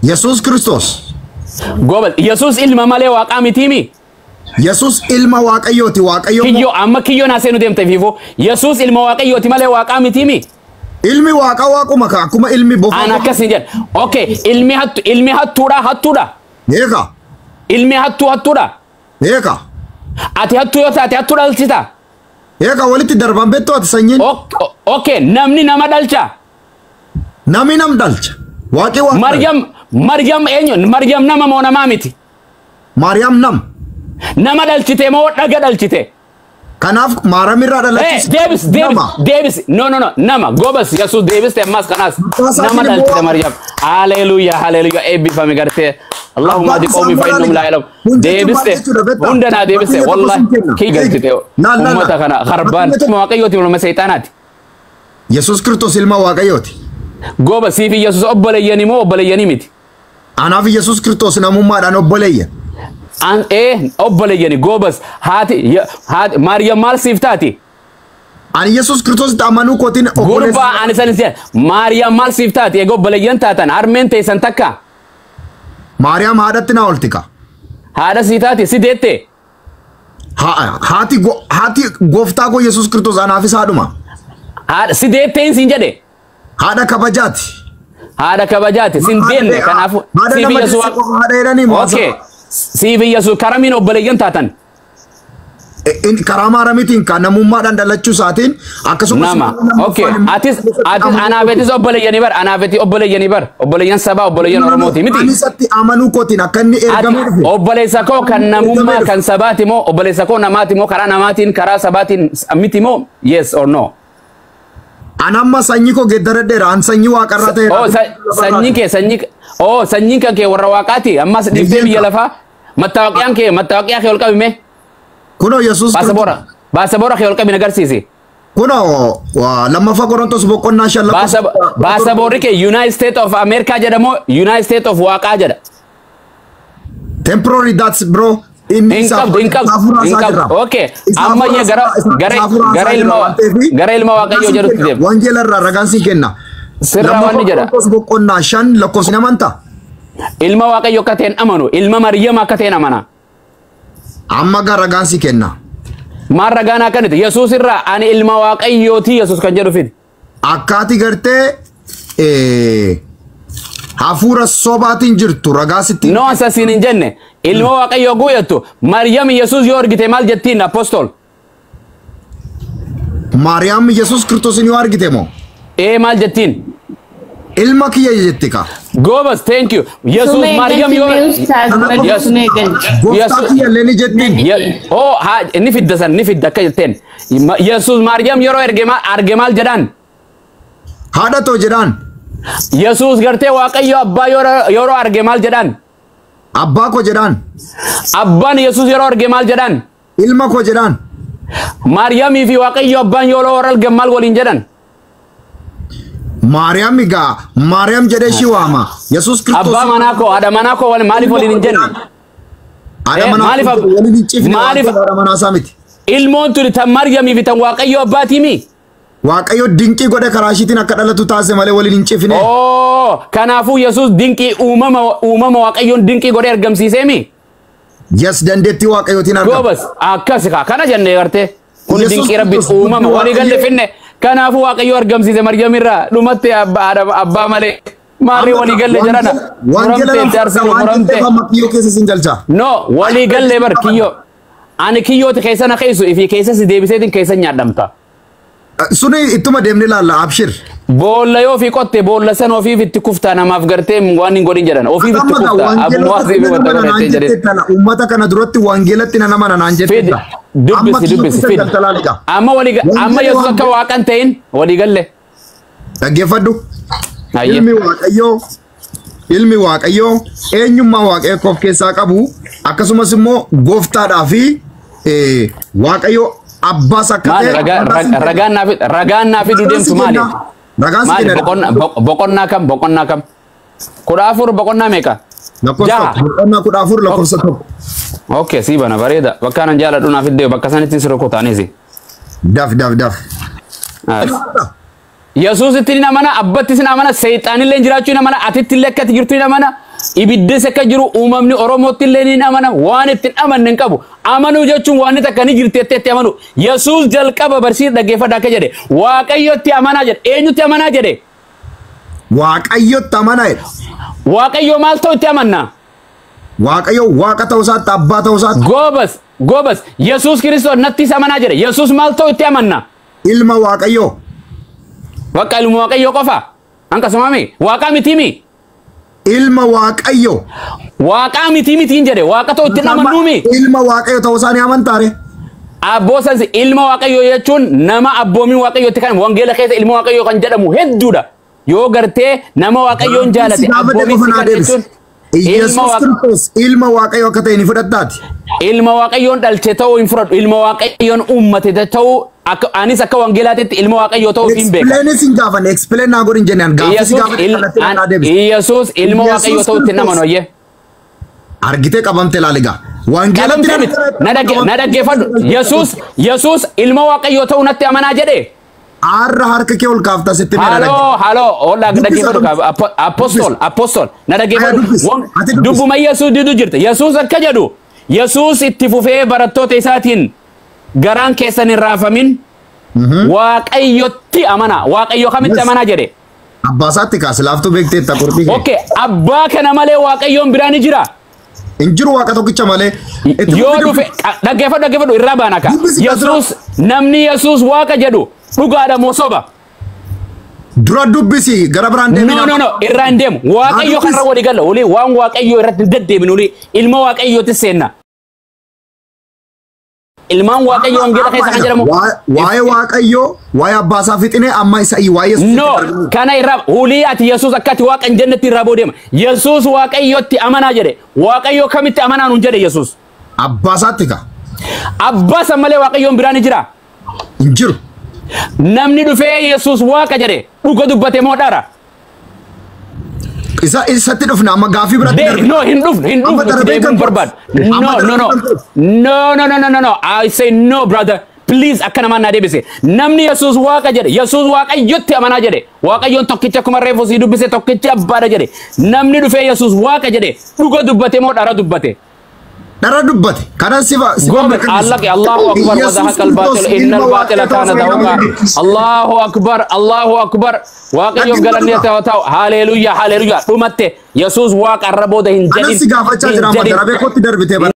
Yesuus Kiristoos. Goobal Yesuus ilma malee waaqaa mitiimi. Yesuus ilma Waaqayyooti. Waaqayyo Kiyyoo amma kiyyoo naa seenu deemte fiifoo. Yesuus ilma Waaqayyooti malee waaqaa mitiimi. Ilmi Waaqa waaquma ka akkuma ilmi bofa. An akkas hin jedhan. Okay, ilmi hattu ilmi hattuudha hattuudha. Eega. Ilmi hattuu hattuudha. Eega. Ati hattuu yoo taate hattuu dhalchita. Eega walitti darban beektu ati sanyiin. Okay, namni nama dhalcha. Namni nam dhalcha. Waaqi waaqa. Maryam Maryam eenyu? Maryam nama moo namaa miti? Maariyaam nam. Nama dhalchite moo dhaga dhalchite? Kanaaf Maariyaam irraa dhalachuus. Deebis deebis deebis, no no no, nama gobas Yesuus deebiste ammas kanaas nama dhalchite Maryam. Haleluuyaa haleluuyaa, eebbifame gartee. Allahumma adi qawmi fa innahum laa ya'lamun. Deebiste hunda naa deebiste, wallahi kii galchite ummata kana kharbaan. Waaqayyooti ilma seexaanaati? Yesuus Kiristoos ilma Waaqayyooti. Goba siif Yesuus obboleeyyanii moo obboleeyyanii miti? Anaaf Yesuus Kiristoos namummaadhaan obboleeyya. An obboleeyyani goobas, haati haati Maariyaam maal siif taati? Ani Yesuus Kiristoositti amanuu kootiin obboleessa. Gurbaa ani san si Maariyaam maal siif taati? Egaa obboleeyyan taatan harmeen teessan takka. Maariyaam haadhatti naa olti ka. Haadha sii taati si deette. Haati haati gooftaa koo Yesuus Kiristoos anaafis haadhuma. Haadha si deetteen siin jedhe. Haadha kabajaati. Haadha kabajaati sin deenne, kanaafuu Haadha siif nama Yesuus deesse qofa haadha jedhanii moo? Okay. Siif Yesuus karamiin obboleeyyan taatan? Karaa maaramiitiin kan namummaadhaan dhalachuu isaatiin akkasumas Nama. Okay. Atis atis anaafetis obboleeyyanii bar, anaafeti obboleeyyanii bar, obboleeyyan sabaa, obboleeyyan Oromooti miti. Ani isatti amanuu kootiin akka inni ergamee dhufe. Obboleessa koo kan namummaa kan sabaati moo obboleessa koo namaati moo karaa namaatiin karaa sabaatiin miti moo, yes or no? An amma sanyii koo geeddaradheera. An sanyii waaqarraa ta'eera. Oh, sanyiin kee sanyii, oh, sanyiin kan kee warra waaqaati, ammas dhiiftee biyya lafaa mattaawoqiyaan kee mattaawoqiyaa kee ol qabime. Kunoo Yesuus Baasaboora baasaboora kee ol qabi agarsiisi. Kunoo 2ffaa Qorontos boqonnaa 5 lakkoofsa Baasaboorri kee United States of America jedha moo United States of waaqaa jedha? Temporary, that's bro. Inni Hin qabdu, hin qabdu, hin qabdu. Okay, amma iyyee gara gara gara ilma gara ilma Waaqayyoo jedhutti deema. Wangeela irraa ragaan siin kenna. Sirraa wanni jedha. Qorontos boqonnaa 5 lakkoofsa amantaa. Ilma Waaqayyoo akka ta'een amanu, ilma Maryam akka ta'een amana. Amma gaa ragaan sii kenna. Maal ragaan akkaniti? Yesuus irraa ani ilma Waaqayyooti Yesuus kan jedhu fidi. Akkaati gartee hafuura sobaatiin jirtu ragaa sitti. No, asasiin hin jenne. Ilma Waaqayyoo guyyattu Maryam Yesuus yoo argite maal jettiin, apostol? Maariyaam Yesuus Kiristoosin yoo argite moo? Ee, maal jettiin? Ilma kiyya jetti ka. Goobas, thank you. Yesuus Maryam yoo Gooftaa kiyya illee ni jettiin. Oh, ha, ni fidda san ni fidda akka jetteen. Yesuus Maryam yeroo erge maal arge maal jedhaan? Haadha too jedhaan. Yesuus gartee Waaqayyo abbaa yeroo arge maal jedhaan? Abbaa koo jedhaan. Abbaan Yesuus yeroo arge maal jedhaan? Ilma koo jedhaan. Maryamii fi Waaqayyo abbaan yeroo argan maal waliin jedhan? Maariyaam egaa Maariyaam jedhee ishii waama. Yesuus Kiristoos. Abbaa manaa koo, haadha manaa koo waliin maaliif waliin hin jenne? Haadha manaa waliin hin ciifne waan ta'eef haadha manaa isaa miti. Ilmoon tuni tan Maryamii fi tan Waaqayyo abbaatii? Waaqayyo dinqii godhe karaa ishiitiin akka dhalatu taasise malee waliin hin ciifne. Oo, kanaafuu Yesuus dinqii uumama uumama Waaqayyoon dinqii godhee argamsiiseemi? Yes, dandeettii Waaqayyootiin argama. Goobas, akkas kaa kana jennee gartee. Kun dinqii Rabbi uumama walii galle finne. Kanaafuu Waaqayyo argamsiise Maryam irraa dhumatte abbaa abbaa malee. Maarri walii galle jedhana. Wangeela Muramte arsinu muramte. Amma kiyyoo keessa sin galcha. No, walii galle bar kiyyoo. Ani kiyyooti keessa na keessu ifii keessa si deebiseetiin keessa nyaadhamta. Suni ittuma deemnee ilaalla, abshir. Boolla yoo ofii qotte boolla san ofiif itti kuftaa, namaaf gartee waan hin godhin jedhan ofiif itti kuftaa. Abu Muwaasii fi wanta godhattee jedheen. Uummata kana duratti wangeelatti na nama naan Fidi jette. Dubbisi dubbisi fidi. Amma walii amma Yesuus akka waaqan ta'in walii galle. Dhaggeeffadhu. Ilmi Waaqayyoo, ilmi Waaqayyoo eenyummaa Waaqayyoo akka of keessaa qabu akkasumas immoo gooftaadhaa fi Waaqayyo abbaas akka Maali ta'e. Ragaan naa fid ragaan naa fiduu deemtu maali? Ragaan si Maali kenna. Boqonnaa kam, boqonnaa kam? 14 boqonnaa meeqa? Lakkoofsa 6. 1, boqonnaa 14 lakkoofsa 1. Okay, sii bana, bareeda. Bakka anan jaaladhu naa fiddee bakka sanitti si rukutaanis. Daf daf daf. Yesuusitti ni amana, abbatti ni amana, seexaanillee jiraachuu ni amana, atitti illee akkati jirtu ni amana. Ibiddis akka jiru uumamni Oromootti illee ni amana. Waan ittiin amanne hin qabu. Amanuu jechuun waan takka ni jirti jettee itti amanu. Yesuus jalqaba barsiisa dhaggeeffadha akka jedhe. Waaqayyotti amanaa jedhe. Eenyutti amanaa jedhe? Waaqayyotti amanaa jedhe. Waaqayyo maal ta'u itti amanna? Waaqayyo waaqa ta'uu isaatti abbaa ta'uu isaatti. Goobas goobas Yesuus Kiristoos nattis amanaa jedhe. Yesuus maal ta'u itti amanna? Ilma Waaqayyoo. Waaqa ilma Waaqayyoo qofa. Akkasuma waaqa miti mi? Ilma Waaqayyoo. Waaqa miti mitiin jedhe. Waaqa ta'u itti amannuumi. Ilma Waaqayyoo ta'uu isaa ni amantaare. Abboo sansi ilma Waaqayyoo jechuun nama abboomiin Waaqayyootti kan wangeela keessa ilma Waaqayyoo kan jedhamu hedduudha. Yoo gartee nama Waaqayyoon jaalate abboomiin si kan jechuun Yesuus Kiristoos ilma Waaqayyoo akka ta'e ni fudhattaati. Ilma Waaqayyoon dhalche ta'uu hin fudhadhu. Ilma Waaqayyoon uummate ta'uu anis akka wangeelaatitti ilma Waaqayyoo ta'uu hin beeka. Explain sin gaafanne explain naa godhin jennaan gaaffii si gaafate kallattii naa deebise. Yesuus ilma Waaqayyoo ta'uu itti nama noyye. Argitee qabamte laali gaa. Wangeelatti Na dhaggeeffadhu. Yesuus ilma Waaqayyoo ta'uu natti amanaa jedhee. Arra harka kee ol kaafta sitti mee Halo halo hola dhaggeeffadhu apostol apostol na dhaggeeffadhu. Dubbuma Yesuus didu jirta. Yesuus akka jedhu Yesuus itti fufee barattoota isaatiin garaan keessan hin raafamin Waaqayyotti amana. Waaqayyo kamitti amanaa jedhe? Abbaa isaatti kaase laaftuu beekteetta qurxii kee. Okay, abbaa kana malee Waaqayyoon biraa ni jira. Hin jiru waaqa tokkicha malee. Yoo dhufe dhaggeeffadhu dhaggeeffadhu irraa baana ka. Yesuus namni Yesuus waaqa jedhu dhugaadha moo soba? Dura dubbisi gara biraan deemina. No no no irraa hin deemu. Waaqayyo kanarra walii galla. Olii waan Waaqayyo irratti hin deddeebinu olii ilma Waaqayyootti seenna. Ilmaan Waaqayyoo wangeela keessa kan jedhamu. Waa'ee Waaqayyoo waa'ee abbaa isaa fixinee amma isa waa'ee Yesuus. No kana irraa hulii ati Yesuus akka ati waaqa hin jennetti irraa boodeema. Yesuus Waaqayyootti amanaa jedhe. Waaqayyoo kamitti amanaa nuun jedhe Yesuus? Abbaa isaatti ka. Abbaa san malee Waaqayyoon biraa ni jira. Hin jiru. Namni dhufee Yesuus waaqa jedhe dhuga dubbate moo dhara? Isa isatti dhufna amma gaaffii biratti darbe. No hin dhufnu hin dhufnu deebiin barbaadu. No no no no no no no no no I say no brother please akka namaan naa deebise. Namni Yesuus waaqa jedhe Yesuus waaqayyotti amanaa jedhe waaqayyoon tokkicha akkuma reefu sii dubbise tokkicha abbaadha jedhe namni dhufee Yesuus waaqa jedhe dhuga dubbate moo dhara dubbate? Dhara dubbate. Kanan sifa Gobe Allah Allahu akbar wa zahaqa al-batil inna al-batila kana zahuqa. Allahu akbar Allahu akbar. Waaqayyoof galanni haa ta'u. Haleluuyaa haleluuyaa. Dhumatte Yesuus waaqa irra booda hin jedhin. Anas si gaafachaa jira amma darabee kootti darbitee bara.